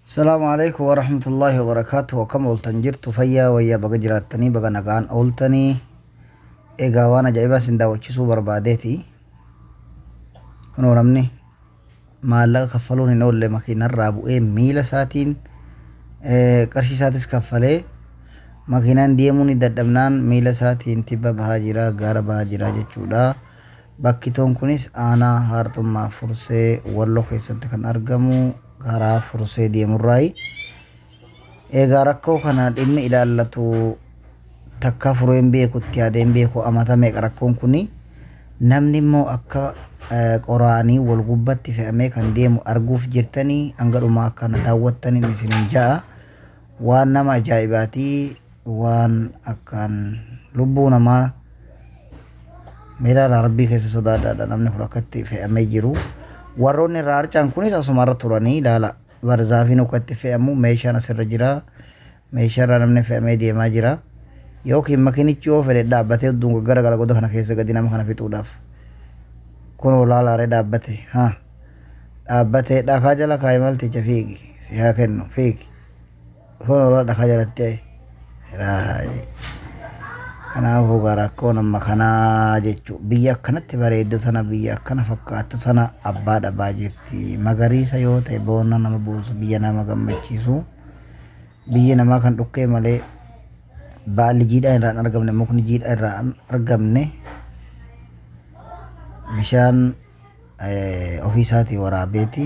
Salaamu alaikum warahmatullahi wabarakaatuh. Akkam ooltan jirtu fayyaa wayyaa baga jiraattanii baga nagaan ooltanii. Egaa waan ajaa'ibaa isin daawwachiisuu barbaadeeti. Kunoo namni maallaqa kaffaluun hin oolle makiinarraa bu'ee miila isaatiin qarshii isaatis kaffalee makiinaan deemuu ni dadhabnaan miila isaatiin tibba bahaa jira gaara bahaa jira jechuudha. Bakki toon kunis aanaa Haarxummaa Fursee Walloo keessatti kan argamu karaa Fursee deemurraayi. Egaa rakkoo kana dhimmi ilaallatu takkaa furee hin beeku itti yaadee hin beeku amata meeqa rakkoon kuni namni immoo akka qoraanii wal gubbatti fe'amee kan deemu arguuf jirtanii hanga dhumaa akka na daawwattaniin isinin ja'a. Waan nama ajaa'ibaati waan akkaan lubbuu namaa mee ilaalaa rabbii keessa sodaadhaadha namni kun akkatti fe'amee jiru. Warroonni irraa harca'an kunis asumarra turanii ilaala barzaafiin akka itti fe'amu meeshaan asirra jira meeshaarra namni fe'amee deemaa jira. Yookiin makinichi yoo fedhe dhaabbatee udduun garagala goda kana keessa gadi nama kana fixuudhaaf. Kunoo laalaaree dhaabbate haa dhaabbatee dhakaa jala kaa'e malticha fiigi si haa kennu fiigi. Kun ola dhakaa jalatti raayi. Kanaafuu gaa rakkoon amma kanaa jechuun biyya akkanatti bareeddu tana biyya akkana fakkaattu tana abbaa dhabaa jirti. Magariisa yoo ta'e boonna nama buusu biyya nama gammachiisu biyyi namaa kan dhukkee malee baalli jiidhaan irraa hin argamne mukni jiidhaan irraa hin argamne bishaan ofii isaatii waraabeeti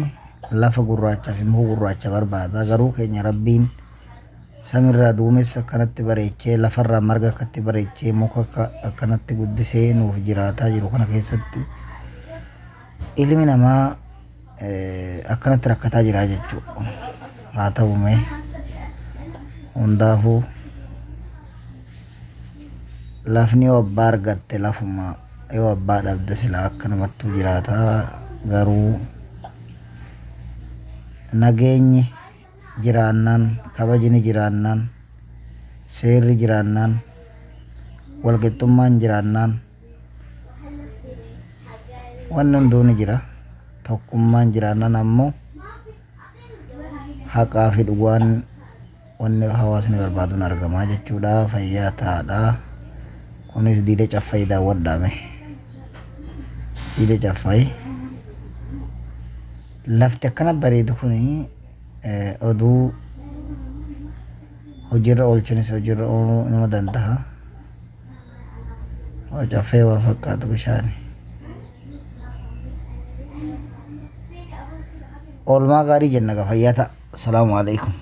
lafa gurraacha fi muka gurraacha barbaada. Garuu keenya Rabbiin samirraa duumessa akkanatti bareechee lafarraa marga akkatti bareechee muka akkanatti guddisee nuuf jiraataa jiru kana keessatti ilmi namaa akkanatti rakkataa jira jechuudha. Haa ta'u mee hundaafuu Lafni yoo abbaa argatte lafuma yoo abbaa dhabde silaa akkanumattuu jiraata garuu nageenyi jiraannaan kabajni jiraannaan seerri jiraannaan walqixxummaan jiraannaan wanni hunduu ni jira tokkummaan jiraannaan ammoo haqaa fi dhugaan Wanni hawaasni barbaadu hin argamaa jechuudha. Fayyaa ta'aadha. Kunis diida caffayii daawwadhaa mee. Diida caffayii. Lafti akkana bareedu kun oduu hojiirra oolchuunis hojiirra ooluu inuma danda'a. Caffee waa fakkaatu bishaani. Oolmaa gaarii jenna gaa fayyaa ta'a. Salaamu alaikum.